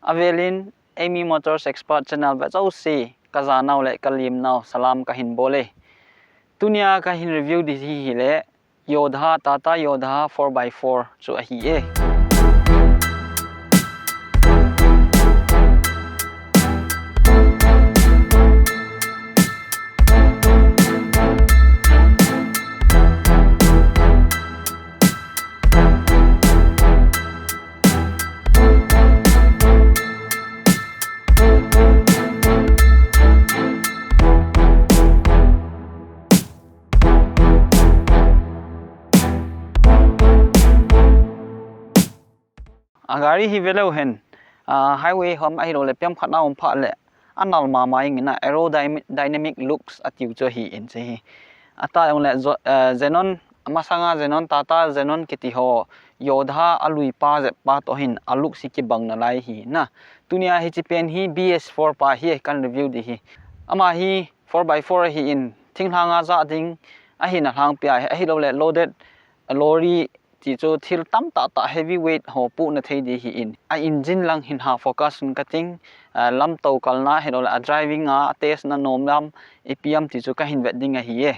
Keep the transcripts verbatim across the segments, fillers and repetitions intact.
Avelin Amy Motors Expert Channel vechou si, kajanau le kalimnau salam kahin bole. Tunia kahin review di hi hile, Yodha, Tata Yodha four by four chu ahi e. A gari hi veleu hen, a, highway ham ahilou le pem khat na um phat le, anal mama ing in a aerodynamic looks atiu chu ahi in che hi. Ata jong le, eh, Xenon, amasanga Xenon, Tata Xenon kiti ho, Yodha alui pa jep pa to hin a looks hi kibang nalai hi na. Tunia hiche pen hi B S four pa hi kan review di hi. Ama hi four by four ahi in, thinglhang a ja ding, ahin alhangpia hi, ahilou le loaded lorry ti chu thil tamtah tah heavy weight ho puhna thei di hi in. A engine lang hin ha focus un kating, a, lamto kalna hilou le a driving a, a test na nom lam, ipi ham ti chu kahin vet ding ahi e.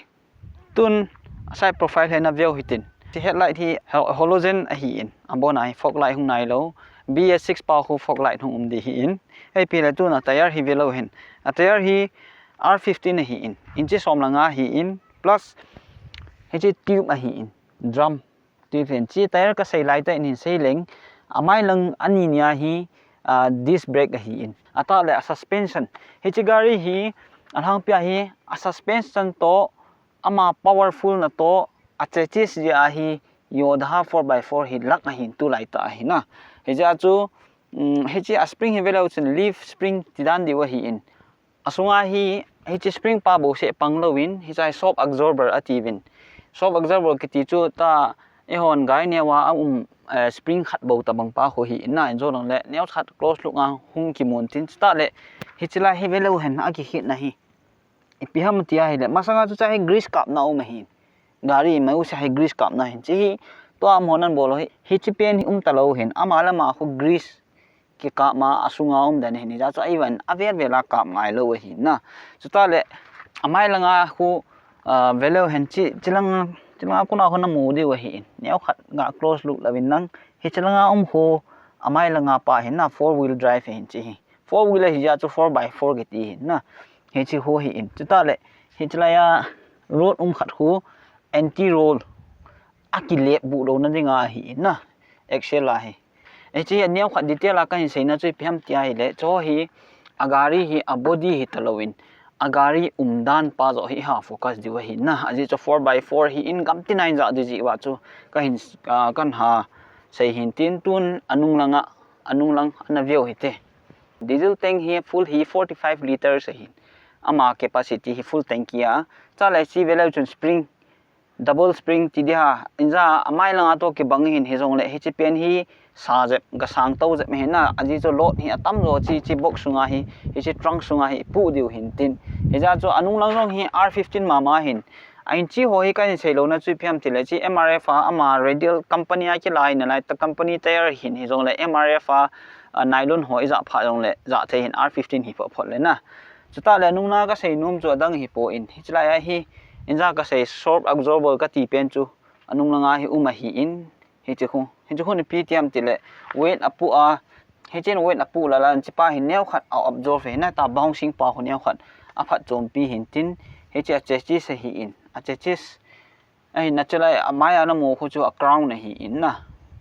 Tun, a side profile hi na veu hitin. Hiche headlight hi ha-, halogen ahi in. Abon a hi fog light hung nailou. B S six pa khu fog light hung um di hi in. Hipi le tun a tyre hi veleu hen. A tyre hi R fifteen ahi in. Inchi som le nga ahi in. Plus, hiche tube ahi in. Drum. Tube hin. Hiche tyre kasei lai tah in hin sei leng. Amai lang ani nia hi, a, disc brake ahi in. Ata le a suspension. Hiche gari hi, alhangpia hi, a suspension to ama powerful na to, a chassis jeh a hi Yodha four by four hi lak ahin tulai tah ahi na. Hijeh a chu, um, hiche a spring hi veleu chun leaf spring ti dan diu ahi in. Asunga hi, hiche spring pa bou seh pang louvin, hiche hi shock absorber atiuvin. Shock absorber kiti chu ta eihon gari neo a um, eh, spring khat bou tabang pa khu hi in na, in jo lang le, neo khat close look a hung kimun tin, chutah le, hiche lai hi veleu hen akikhetna hi. Ipi ham tia hile, masanga chu hiche hi grease kapna um ahin. Gari mai u hiche hi grease kapna hin. Hiche hi, tua mo nan bol u hi, hiche pen hi um talou hin. Ama le ama khu grease kikap ma asunga um dan hin. Hijeh chun a ivan a vel vel a kap ngai lou ahi na. Chutah le, amai langa khu, ah, veleu hen hiche, hiche langa, hiche langa kona khu namu diu ahin. Neo khat ga close look louvin lang. Hiche langa um khu, amai langa pa hin na four wheel drive hin hiche hi. Four wheeler hijeh chun four by four kiti hin na. Hiche khu hi in. Chutah le, hiche lai a road um khat khu anti roll akilep bu louna dinga hi in na. Axle a hi. Hiche hi aneo khat detail a kahin seina chu ipi ham tia hile. Hiche hi a gari hi a body hi talouvin. A gari umdan pa joh hi ha focus diu ahi na. Ajeh chu four by four hi in gam tina in ja di jeh uva chu kahin, ah, kahin ha sei hin tin tun anung langa anung lang ana veu hite. Diesel tank hi full hi forty-five liters ahin. Ama capacity hi full tank a. Chuleh hiche veleu chun spring, double spring ti di ha. Inja amai langa to kibang hin hijongle hiche pen hi sa jep, ga sang to jep hin na. Ajeh chu load hi atam jo hiche, hiche box sunga hi, hiche trunk sunga hi pu diu hin tin. Hijeh chun anung lang jong hi R fifteen mama hin. A inchi ho hi kahin sei louna chu ipi ham tile hiche M R F a ama radial company a kilai nalai ta company tyre hin hijongle M R F a, a nylon ho ija pha jongle ja thei hin R fifteen hi phot phot le na. Chutah le anung langa kasei nom chu adang hi poi. Hiche lai a hi inja kasei shock absorber kati pen chu anung langa hi um ahi in. Hiche khu, hiche khu ipi ti ham tile weight apu a, hichen weight apu lala hiche pa hi neo khat a absorb hin na ta bouncing pa khu neo khat aphatchompi hin tin, hiche a chassis ahi in, a chassis ahi na. Chuleh amai a namu khu chu a crown ahi in na,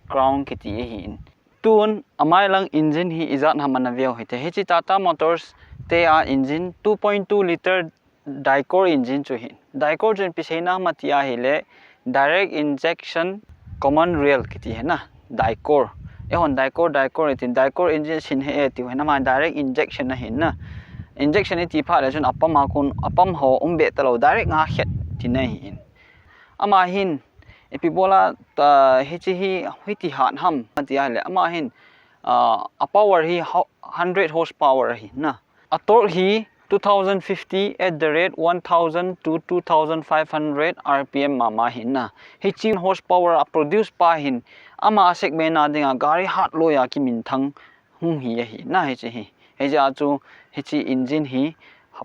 crown kiti ahi in. Tun amai lang engine hi ijat ham ana veu hite. Hiche Tata Motors te a engine two point two liter Dicor engine chu hin. Dicor chun ipi seina ham tia hile direct injection common rail kiti hi na. Dicor. Eihon Dicor, Dicor itin Dicor engine sin he e tiu hin ama direct injection ahi na. Injection iti phat le chun a pump a kon, a pump ho um be talou direct nga khet tina ahi in. Ama hin ipi bola ta hiche hi hiti hat ham tia hile ama hin, ah, a power hi ho-, hundred horsepower ahi na. A torque hi two thousand fifty at the rate one thousand to two thousand five hundred R P M mama hin na. Hiche horsepower a produce pa hin ama segment a dinga gari hat loi a kiminthang hung hi ahi na hiche hi. Hijeh a chu hiche engine hi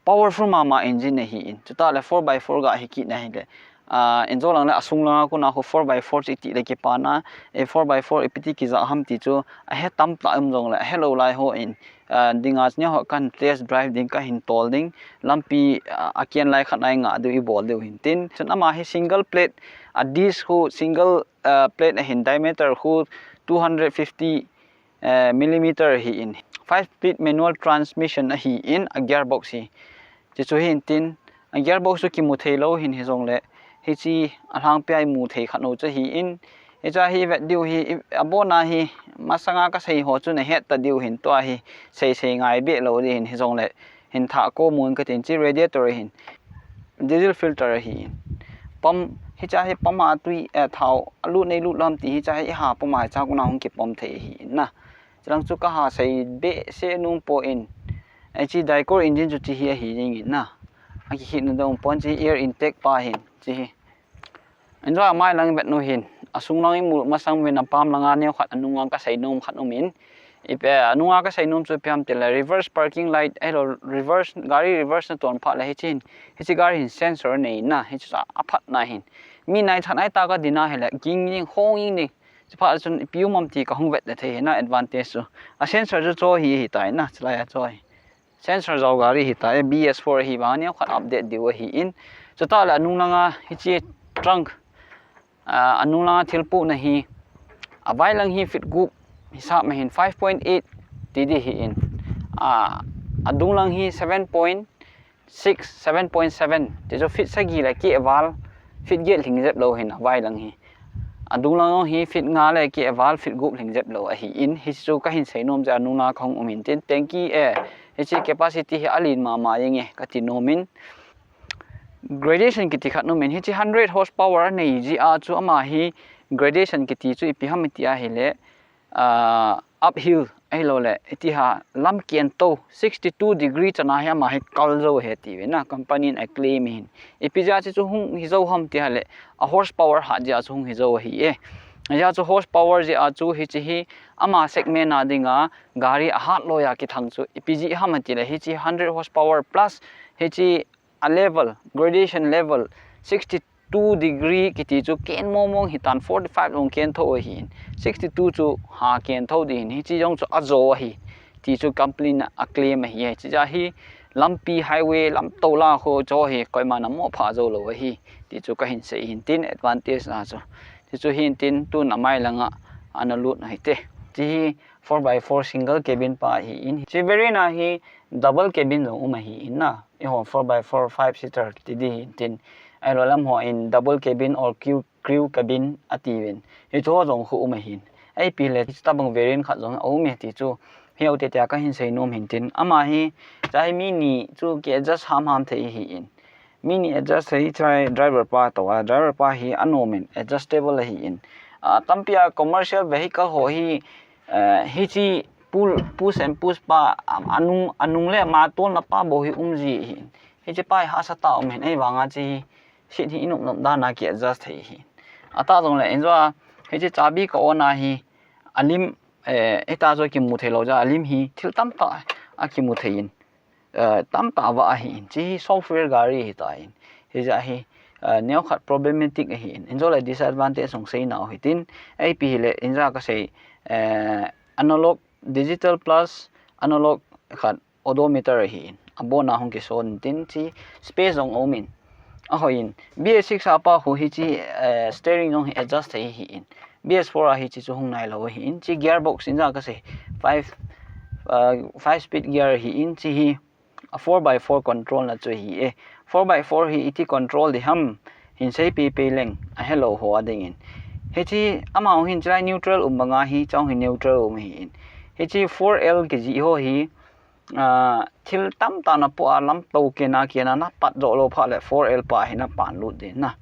powerful mama engine ahi in. Chutah le four by four ga hi kit na hile, ah, injo lang le asung langa kona khu four by four chu iti le kipana, e four by four ipi ti kija ham ti chu ahe tamtah um jong le ahe lou lai ho in, ah, dinga chu neo ho kan test drive ding, kahin tol ding, lampi, ah, akian lai khat a i ngah diu i bol diu hin tin. Chun ama hi single plate, a disc khu single, ah, plate ahin, diameter khu two hundred fifty, eh, millimeter ahi in, five speed manual transmission ahi in, a gearbox hi. Chuchu hin tin, a gearbox chu kimu thei lou hin hijong le, hiche a lhangpia i mu thei khat nu chu ahi in, hicha hi vet diu hi, i, abona hi, masanga kasei ho chu nahet ta diu hin, tua hi, sei sei ngai be lou di hin hijong le, hin thah ko mun katin, hiche radiator hin, diesel filter ahi in. Pump, hicha hi pump a tui, eh, thao, alut nei lut lam ti hicha hi iha pump a hicha kona hung kipump thei ahi in na. Chulang chu kaha sei be se num poi. Hiche Dicor engine chu hiche hi ahi ding in na. Akikhin na dong pon hiche air intake pa hin, hiche hi. Injo a mai lang vet nu hin, asung lang i mu masang uvin apam langa neo khat anunga kasei nom khat um in. Ipi, anunga kasei nom chu ipi ham tile reverse parking light, ahilou reverse, gari reverse na ton phat le hiche hin, hiche gari hin sensor nei na, hiche chu aphat na hin. Mi nai tha nai ta kadin ahile, ging ging, hong ging ding. Chuphat chun ipi um am ti kahung vet le thei hi na advantage chu. A sensor chu chu hi, hitai na, chulai a chu hi. Sensor jao gari hitai, B S four ahi vang neo khat update diu ahi in. Chutah le anung langa hiche trunk, ah, anung langa thil puhna hi, avai lang hi feet gup hisap ma hin five point eight ti di ahi in. Ah, adung lang hi seven point six, seven point seven. Ti chu feet sagi le keh val, feet get lhing jep lou hin avai lang hi. Adung lang hi feet nga le keh val, feet gup lhing jep lou ahi in. Hichu kahin sei nom chu anung langa kahung um in tin, tanky, eh, hiche capacity hi alen mama jeng e kati nom in. Gradation kiti khat um in, hiche hundred horsepower anei jeh a chu ama hi gradation kiti chu ipi ham iti ahile, ah, uphill ahilou le, iti ha lam ken tou, sixty two degree chan a hi ama hi kal jou ahi ti ve na, company in a claim hin. Ipi jeh a chu hung hi jou ham ti ahile, a horsepower hat jeh a chu hung hi jou ahi e. Ajeh chu horsepower jeh a chu hiche hi ama segment a dinga gari ahat loi a kithang chu ipi jeh ham ati le, hiche hundred horsepower plus hiche a level, gradation level, sixty two degree kiti chu ken mong mong hitan, forty five jong ken tho ahi in. Sixty two chu ha ken tho di hin, hiche jong chu ajo ahi ti chu company in a claim ahi e. Hiche jeh hi lampi highway lam tola khu chu hi koiman amoh pha jou lou ahi ti chu kahin sei hin tin advantage na chu. Ti chu hin tin tun amai langa ana lut na hite. Hiche hi four by four single cabin pa ahi in. Hiche variant a hi double cabin jong um ahi in na. Eiho four by four five seater kiti di hin tin. Ahilou lam ho in double cabin or crew, crew cabin ati uvin. Hichu ho jong khu um ahi in. Ipi le hiche tabang variant khat jong aum e ti chu. Hiu te tia kahin sei nom hin tin. Ama hi, hiche hi mi ni chu ki adjust ham ham thei ahi in. Mi ni adjust thei, hiche driver pa toh a, driver pa hi anom in adjustable ahi in. Ah, tampi a commercial vehicle ho hi, eh, hiche pull, push and push pa, um, anung, anung le ama tolna pa bou hi um ji ahi in. Hiche pa hi hahsa tah a um in, ahivang a hiche hi seat hi inop nop dan a ki adjust thei ahi in. Atah jong le, injo a, hiche chabi ka on a hi, alim, eh, hita chu kimu thei lou jeh a, alim hi thil tamtah a kimu thei in. Eh, tamtah vah ahi in, hiche hi software gari ahi tan, hijeh a hi, eh, neo khat problematic ahi in, injo le disadvantage jong sei nau hitin, ipi hile, injo kasei, eh, analog, digital plus analog khat odometer ahi in, abon a hung kison tin hiche space jong aum in, ahoi in, B S six a pa khu hiche, eh, steering jong hi adjust thei ahi in, B S four a hiche chu hung nai lou ahi in, hiche gearbox injo kasei, five, uh, five speed gear ahi in, hiche hi a four by four control na chu ahi e. Four by four hi iti control di ham, hin sei pi pi leng, ahe lou ho a ding in. Hiche amau hin hiche lai neutral um banga hi, hiche hi neutral um ahi in. Hiche four L kiti ho hi, ah, thil tamtah na pu a lam to kena kena na pat jo lou phat le four L pa hi na pan lut di na.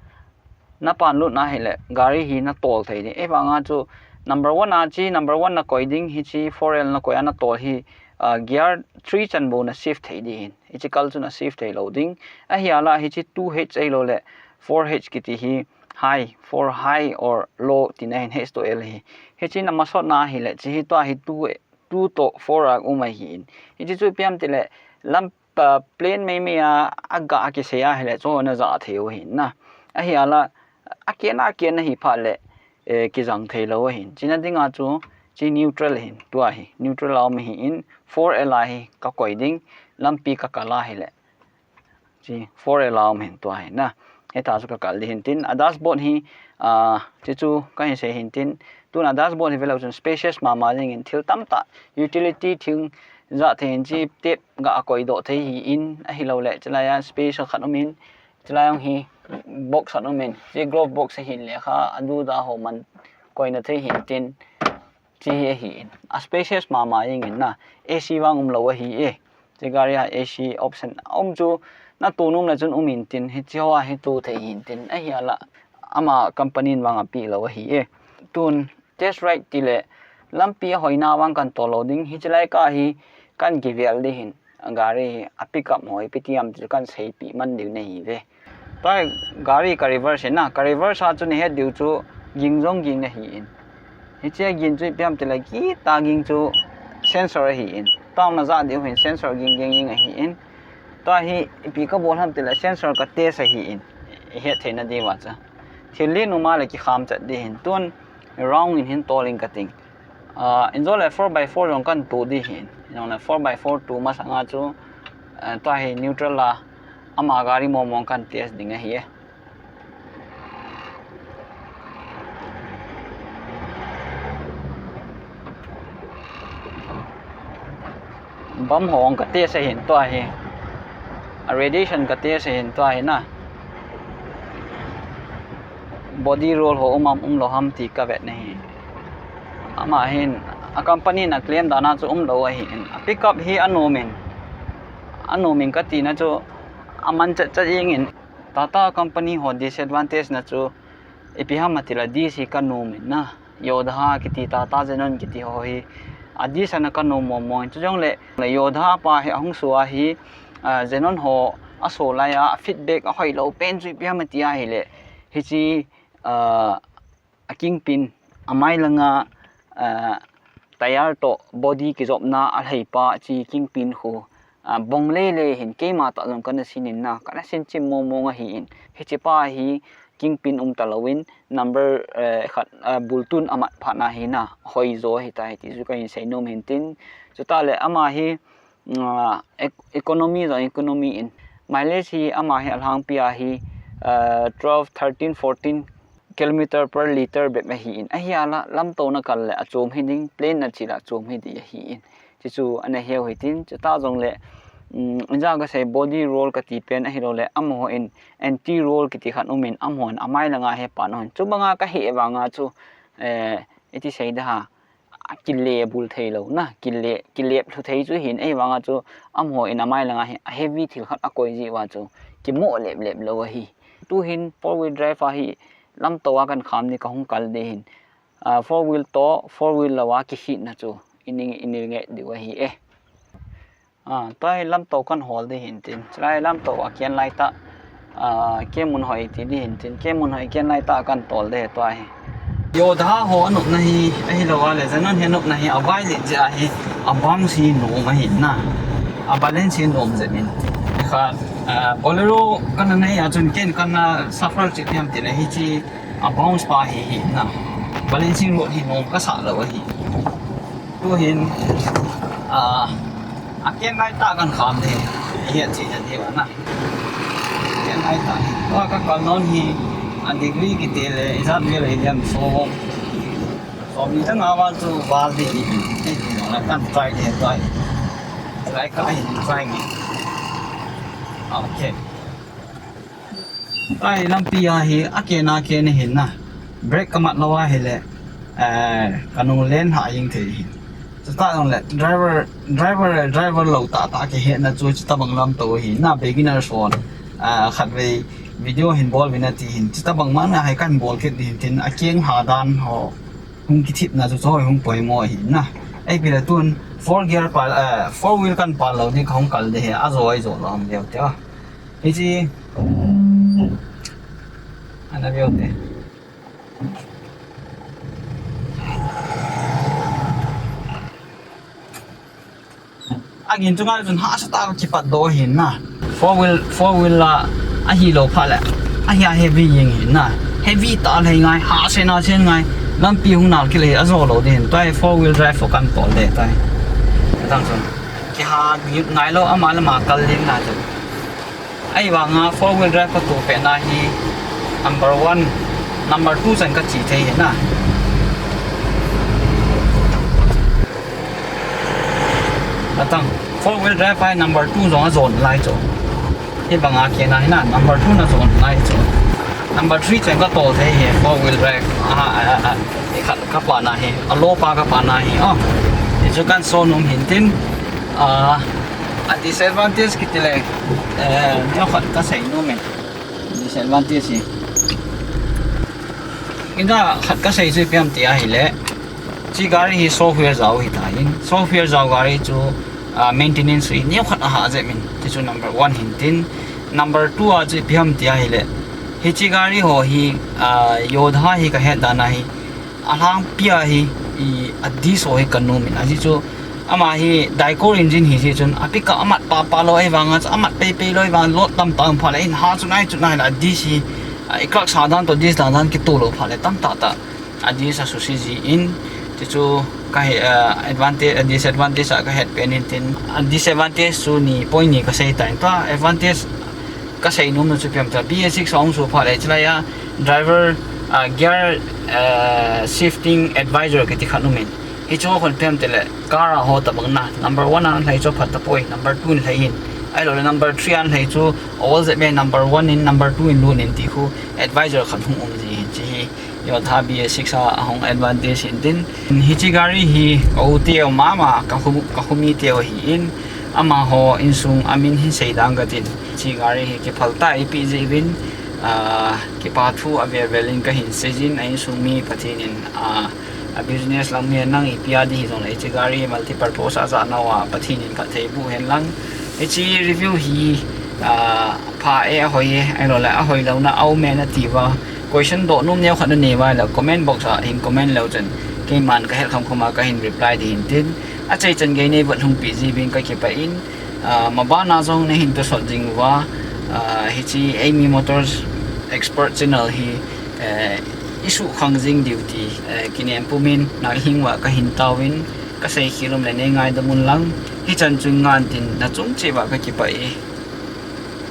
Na pan lut na hile, gari hi na tol thei di. Ahivang a chu number one a hiche, number one na koi ding hiche four L na koi a na tol hi, ah, gear three chan bou na shift thei di hin. Hiche kal chu na shift thei lou ding. Ahi a la hiche two H ahilou le four H kiti hi high, four high or low tina hin H to L hi. Hiche na masot na hile, hiche hi tua hi two two to four a um ahin. Hiche chu ipi ham tile lam, ah, plain meimei a, aga a kisei ahile chu na ja thei u ahin na. Ahi ala, aken aken ahi phat le, eh, kijang thei lou ahin. Chuna dinga chu, chi neutral ahin, tua hi, neutral a um ahin, four L a hi ka koi ding, lampi ka kal ahile. Chi four L a um ahin tua hi na. Hita chu ka kal ding ahin tin, a dashboard hi, ah, chi chu ka hin sei ahin tin, tun a dashboard hi velou chun spacious mama jingin thil tamtah, utility thil ja thei in chi tape ga a koi doh thei ahin, ahilou le, chilai a space khat um in, chilai a hi box khat um in, chi glove box ahin lekha, adu da ho man koina thei ahin tin, chi hi ahin. A spacious mama jingin na, A C vang um lou ahi e. Chi gari a A C option um chu, na tu nom le chun um in tin, hichi ho a hi tu thei ahin tin, ahi ala, ama company in vang api lou ahi e. Tun, test ride tile, lampi a hoina vang kan tol lou ding, hichi lai ka hi kan kivel ding ahin. Gari hi a pick up hoi, ipi ti ham ti chu kan seipeh man diu ahi ve. Tua hi gari ka reverse ahin na, ka reverse a chu na het diu chu ging jong ging ahin. Hiche ging chu ipi ham tile gita ging chu sensor ahin. Tua na ja diu hin sensor ging ging ging ahin. Tua hi ipi ka bol ham tile sensor ka test ahin. I het theina diuva chu. Thil len um a le kikham chat ding ahin. Tun round in hin tol inge ka ting. Ah, in jong le four by four jong kan tu ding ahin. In jong le four by four tu masanga chu, eh, tua hi neutral a, ama gari mong mong kan test ding ahi e. Bam ho ka test ahin tua hi. A radiation ka test ahin tua hi na. Body roll ho um am um lou ham ti ka vet ahi. Ama hin, a company in a claim dan a chu um lou ahin. A pickup hi a nom in, a nom in ka tina chu a man chat chat jeng in. Tata company ho disadvantage na chu ipi ham a tile dis hi ka nom in na. Yodha kiti Tata Xenon kiti ho hi a dis ana ka nom mong mong in. Chu jong le, le Yodha pa hi a hung sua hi, ah, Xenon ho a so lai a feedback a hoi lou pen chu ipi ham a ti ahile. Hichi, ah, a kingpin, a mai langa, ah, tyre to body kijopna a lhai pa chi kingpin khu, ah, bong lele hin keima tah jong kana sin in na, kana sin chim mong mong ahin. Hichi pa hi kingpin um ta lou in, number, eh, khat, ah, bultun a mat phat na hi na, hoi jo ahi tai ti chu ka hin sei nom ahin tin. Chuta le ama hi, ah, ec-, economy jong economy in. Mileage hi ama hi a lhangpi a hi, ah, twelve, thirteen, fourteen kilometer per liter bep ahin. Ahi ala, lamto na kal le a chom hi ding, plain na chil a chom hi ding ahin. Chi chu ana heu hitin, chuta jong le, um, in jong ka sei body roll ka ti pen ahilou le, amaho in anti roll kiti khat um in, amaho in a mai langa he pan hon. Chu banga ka he vanga chu, eh, iti sei da ha, a kile bul thei lou na, kile, kile lhu thei chu hin, ahi vanga chu, amaho in a mai langa he, a heavy thil khat a koi ji uva chu, kimo lep lep lou ahi. Tu hin four wheel drive a hi, lamto a kan kham ni ka hung kal ding ahin. Ah, four wheel to, four wheel lou a kikhetna chu, i ni, i ni nge diu ahi e. Ah, tua hi lamto kan hol ding ahin tin. Chulai lamto a ken lai tah, ah, Kemunhoi ti ding ahin tin. Kemunhoi ken lai tah kan tol ding tua hi. Yodha ho a nopna hi, ahilou a le, Xenon hi a nopna hi, a violent jeh ahi, a bounce hi nom ahin na. A balance hi nom jeh in. Kha, ah, Bolero kana nei a chun ken kana suffer cheh pi ham tile hichi a bounce pa hi hi na. Balancing load hi nom ka sa lou ahi. Tu hin, ah, a ken lai tah kan kham ding. Hi a chi a ding na. Ken lai tah hi. Tua ka kal nom hi a degree kiti le, ijat vel ahi diam so. So mi tang a val chu val ding hi. Hi hi na kan try ding try. Try ka hin try nge. Okay. Tua hi lampi a hi a ken a ken ahin na. Brake ka mat lou ahile, eh, ka nung len ha jeng thei ahin. Chuta jong le driver, driver, driver lou tah tah kihetna chu chuta bang lamto ahi na, beginner son, ah, khatvei video hin bol uvin ati hin. Chuta bang man a hi kan bol kit ding ahin tin, a keng ha dan ho hung kithipna chu chu hoi hung poimo ahi na. Ahi pi le tun four gear pa, eh, four wheel kan pal lou ding ka hung kal ding ahi, a jo ai jo lou ham veu te a. Hichi. Ana veu te. Agin chunga chun hahsa tah a kipat doh ahin na. Four wheel, four wheel la ahilou phat le, ahi a heavy jeng ahin na. Heavy tah lhai ngai, hahsa na chen ngai. Lampi hung nal kit le ajo lou ding ahin. Tua hi four wheel drive ho kan tol ding ahitai. Atang chun kiha ngai lou, ama le ama kal ding na chu. Ahivanga four wheel drive ka tupeh na hi number one, number two chan ka chi thei ahi na. Atang, four wheel drive a hi number two jong ajon lai chu. Hibanga kei na hi na, number two na jon lai chu. Number three chan ka tol thei ahi, four wheel drive. Aha, aha, aha. Khat ka pa na hi, alo pa ka pa na hi. Oh, hichu kan so nom hin tin. Ah, a disadvantage kiti le, eh, neo khat ka sei nom e. Disadvantage hi. Ina khat ka sei chu ipi ham ti ahile, hiche gari hi software jao ahitan. Software jao gari chu, ah, maintenance hi neo khat ahah jep in. Hichu number one hin tin. Number two a chu ipi ham ti ahile, hiche gari ho hi, ah, Yodha hi ka het dan a hi, alhangpi a hi, i, a disc ho hi ka nom in. Ajeh chu ama hi Dicor engine hi jeh chun a pickup amat papa lou ahivanga chu, amat peipei lou ahivanga load tamtah um phat le in ha chu nai chu nai le a disc hi, a, i clutch sa dan toh disc dan dan kitoh lou phat le tamtah tah a disc a suse ji in. Hichu ka he, a, advantage, a disadvantage a ka het pen in tin. A disadvantage chu ni, point ni ka sei tan. Tua advantage ka sei nom na chu ipi ham ti le, B S six a hung su phat le chulai a driver, ah, gear, ah, shifting advisor kiti khat um in. Hichu khun ipi ham ti le, car a ho tabang na, number one a lhai chu phat tapoi, number two in lhai in. Ahilou le number three a lhai chu ol jep e, number one in, number two in lut in ti khu advisor khat hung um ji hin. Hiche hi Yodha B S six a ahung advantage hin tin. Hiche gari hi ka u teu mama, ka khu, ka khu mi teu ahin, amaho insung a min hin sei dang ka tin. Hiche gari hi kiphal tah a eipeh jeh uvin, ah, kipa thu avel vel in ka hin sei jin, a insung mi Pathen in, ah, a business lam hi nang ipi a di hijongle hiche gari multi purpose a jana uva Pathen in phatthei boh hen lang. Hiche review hi, ah, pha e, ahoi e, ahilou le ahoi louna a um e na ti uva, question doh nom neo khat na nei uva le comment box a hin comment leu chun keiman ka het kham kham a ka hin reply ding hin tin, achai chan gei nei vet lhung pi jeh uvin ka kipah in, ah, maban a jong na hin tosot jing uva, ah, hiche Eimi Motors Expert channel hi, eh, i suhkhang jing diu ti, eh, kinem pumin na hing uva ka hin taovin, ka sei khel um le nei ngaidam un lang, hichan chun ngan tin na chung cheh uva ka kipah e.